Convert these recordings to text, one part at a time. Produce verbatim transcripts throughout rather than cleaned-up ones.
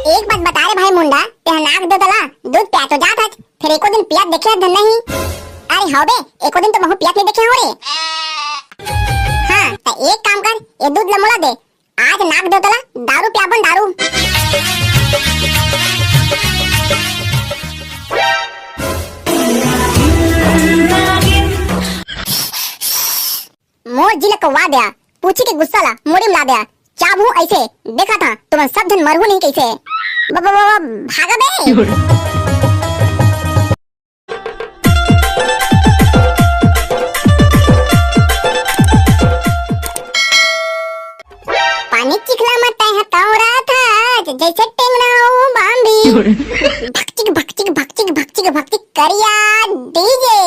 एक बात बता रे भाई मुंडा, तेहा नाग देवता ला दूध पिया तो जात हच, फेर एको दिन पियत देखे हस धन नहीं। अरे हव बे, एको दिन तो महूं पियत नहीं देखे हंव रे। हाँ, त एक काम कर, ये दूध ला मोला दे, आज नाग देवता ला दारू पियाबन, दारू। मोर जी ला कौवा दया, पूछी के गुस्सा ला मुड़ी में ला दया। चाबहूं अइसे, देखा था तुमन सब झन मरहू नहीं कइसे। ब-, ब-, ब-, ब-, भागा बे। पानी चिखला म तैं ह तौरा था, जैसे टेंगना हो बांबी। भकचिक, भकचिक, भकचिक, भकचिक, भकचिक, करिया डीजे।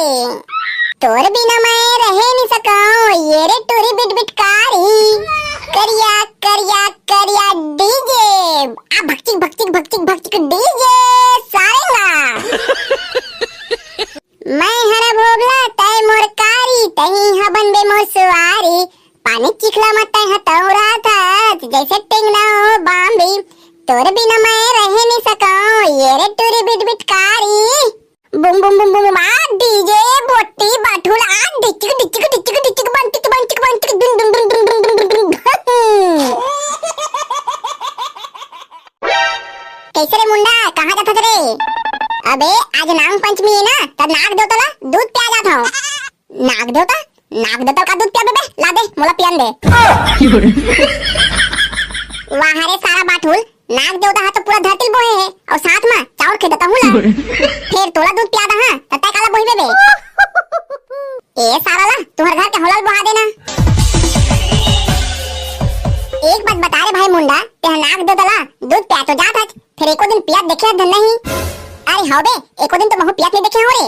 तोर बिना मैं रहे नहीं सकौं, ये रे टूरी बिट बिट कारी। करिया, करिया, करिया डीजे। आ भकचिक, भकचिक, भकचिक, भकचिक डीजे सारेंगा। मैं हरा भोगला, तै मोर कारी, तहीं ह बनबे मोर सुवारी। पानी चिखला म तै ह तौरा था, जैसे टेंगना हो बांबी। तोर बिना मैं रहे नहीं सकौं, ये रे टूरी बिट बिट कारी। बुम बुम बुम बुम बुम, आ डीजे बोटी बाठुल, आ डिचिक डिचिक डिचिक डिचिक, बंटिक बंटिक बंटिक, दुन दुन दुन दुन दुन दुन दुन दुन। कैसे रे मुंडा, कहाँ जात हस रे? अबे, आज नाग पंचमी है ना, त नाग देवता ला दूध पिया जात हूँ। नाग देवता? नाग देवता का दूध पिया बे? ला दे, मोला पियन दे। वाह रे सारा बाठुल, नाग देवता हा तो पूरा धरती ल बोहे है, और साथ में चाउर खिलात हूँ ला। फिर तोला दूध पिया दा हा, त तै काला बोही बे? ए सारा ला, तुहर घर के होलाल बोहा देना। एक बात बता रे भाई मुंडा, तेहा नाग देवता ला दूध पिया तो जात हच, फिर एको दिन पियत देखे हस धन नहीं। अरे हव बे, एको दिन तो महूं पियत नहीं देखे हंव रे।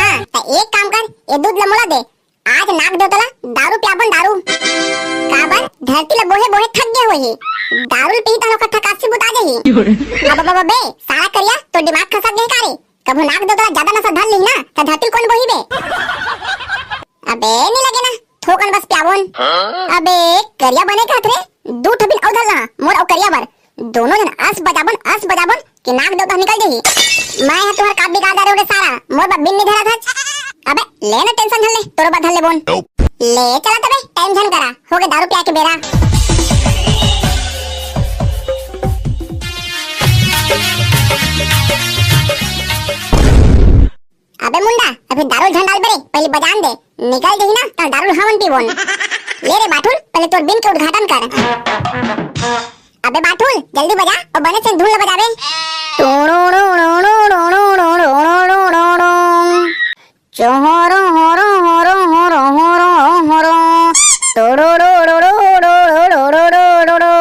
हाँ, त एक काम कर, ये दूध ला मोला दे, आज नाग देवता ला दारू पियाबन, दारू। काबर धरती ला बोहे बोहे थक गे होही, दारू ल पीही त ओकर थकासी बुता जाही। अब, अब, अब बे, सारा करिया, तो दिमाग खसक गे का रे? कभू नाग देवता ला ज्यादा नशा धर लिही ना, त धरती ल कोन बोही बे? अबे, नहीं लगे ना, थोकन बस पियाबोन। अबे, करिया बने कहत रे, दू ठबिन अउ धर ला, मोर अउ करिया बर। दोनों झन अस बजाबोन, अस बजाबोन कि नाग देवता निकल जाही। मैं ह तुहर का बिगाड़ डारे रे सारा, मोर बर बिन नहीं धरत हच। अबे, ले ना tension झन ले, तोरो बर धर लेबोन। ले चला तबे, time झन करा, होगे दारू पिया के बेरा। अबे मुंडा, अभी दारू झन डाल बे रे, पहले बजान दे, निकल जाही ना, त दारू हमन पीबोन। ले रे बाठुल, पहले तोर बिन के उद्घाटन कर। अबे बाठुल, जल्दी बजा, और बने से धुन ल बजाबे। टोड़ो रो रो रो रो रो रो रो रो रो रो। चोहरो होरो होरो होरो होरो होरो। टोड़ो रो रो रो रो रो रो रो रो रो।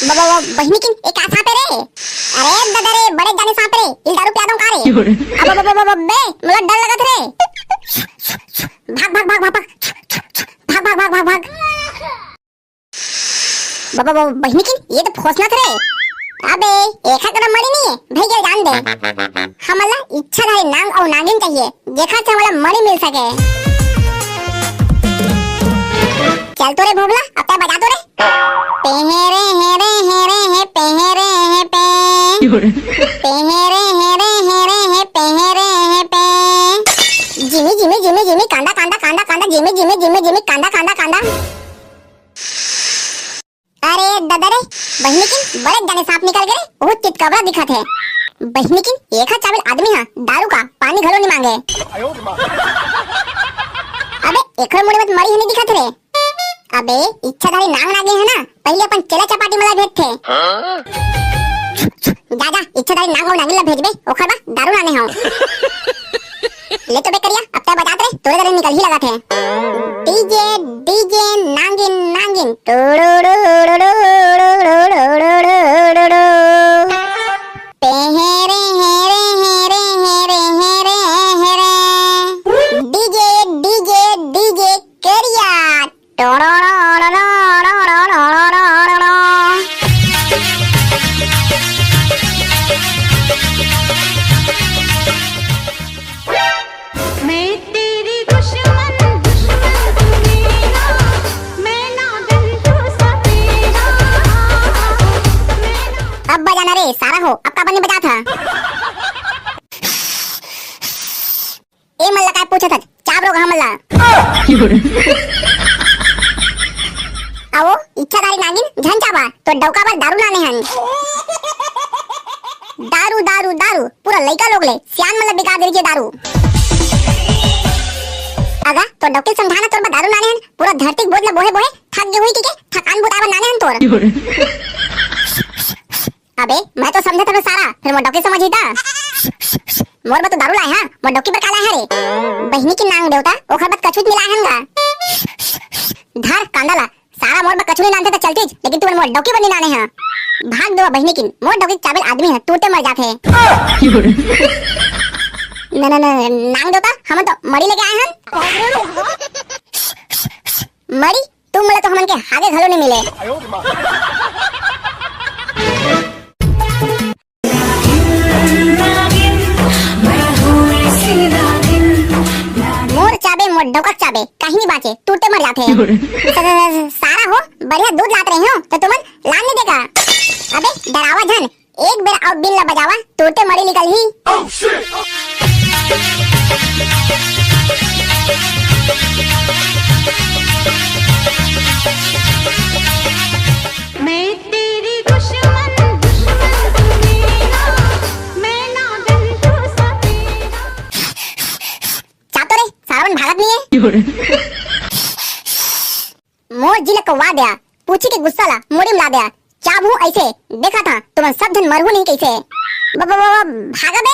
ब-, ब-, ब-, बहिनी किन, ए का सांप हे रे? अरे ददा रे, बड़े जाने सांप रे, इल दारू पिया दो का रे? अब, अब, अब, अब, बे, मोला डर लगत रे। भाग, भाग, भाग, भाग, भाग। भाग, भाग, भाग, भाग, भाग। ब-, ब-, ब-, बहिनी किन, ये तो फोसना रे। अबे, एखर करा मणि नहीं है, भई गेल जान दे। हमला इच्छाधारी नांग अउ नागिन चाहिए, जेखर से हमला मणि मिल सके। चल तो रे भोगला, अब तै बजा तो रे। पेहे रे हे रे हे रे हे पेहे रे हे पे। पेहे रे हे रे हे रे हे पेहे रे हे पे। जिमी जिमी जिमी जिमी कांदा कांदा कांदा कांदा जिमी जिमी जिमी जिमी कांदा कांदा कांदा। अरे ददा रे, बहिनी किन बड़े जाने सांप निकल गे रे, बहुत चितकबरा दिखत हे। बहिनी किन एखर चाबिल आदमी हा दारू का पानी घलो नहीं मांगे। अबे एखर मुड़ी में मरी हनी दिखत रे। अबे इच्छाधारी नांग नागिन हे ना, पहले अपन चेला चपाटी मला भेजथे। जा जा, इच्छाधारी नांग अउ नागिन ला भेजबे, ओखर बाद दारू लाने हव। ले तो बे करिया, अब तै बजात रे, तोरे दरे निकल ही लगत हे। डीजे, डीजे, नागिन, नागिन, टोड़ो, डोड़ो, डोड़ो, डोड़ो, डोड़ो। पेहे रे, हे रे, हे रे, हे रे, हे रे, हे रे। डीजे, डीजे, डीजे, करिया। टोड़ो, डोड़ो, डोड़ो। मैं तेरी दुश्मन, दुश्मन तू मेरा, मैं नागन तू सब अब का बने बजात ह? ए मन ला काय पूछत हच? चाब रोग हमन ला। आओ, इच्छाधारी नागिन, झन चाबा, तोर डौका बर दारू लाने हन। दारू, दारू, दारू, पूरा लइका लोग ले सियान मन ला बिगाड़ दे रही है दारू। अगा, तोर डौकी समझाना, तोर बर दारू लाने हन, पूरा धरती के बोझ ला बोहे बोहे थक गे हुई के, के थकान बुताए बर लाने हन तोर। अबे, मैं तो समझे था सारा, फिर मोर डौकी समझी था। मोर बर तो दारू लाए हा, मोर डौकी बर का लाए हा रे? बहिनी के नांग देवता, ओखर बर कछुत मिलाए हन गा। धर कांदा ला, सारा मोर बर कछु नहीं लानते तो चलतीच, लेकिन तू मोर डौकी बर नहीं लाने हा। भाग देवा बहिनी किन, मोर डौकी के चाबे ले आदमी ह, टूटे मर जाथे। न, न, न, नांग देवता, हमन तो मड़ी लेके आए हन। मड़ी, तुम मोला तो हमन के हागे घलो नहीं मिले। मोर चाबे, मोर डौका के चाबे, कहीं नहीं बांचे, टूटे मर जाथे। स-, स-, सारा हो, बढ़िया दूध लात रहे हो, तो तुमन लान नहीं देगा। अबे, डरावा झन, एक बेर अउ बीन ला बजावा, टूटे मरी निकलही। मैं तेरी दुश्मन, दुश्मन तू मेरा, मैं नागन तू सपेरा। चाब तो रे, सारा मन भागत नहीं है। मोर जी ला कौवा दया, पूछी के गुस्सा ला मोड़ी में ला दया। चाब हूँ ऐसे, देखा था, तुमन सब झन मरहू नहीं कैसे। ब-, ब-, ब-, ब-, भागा बे।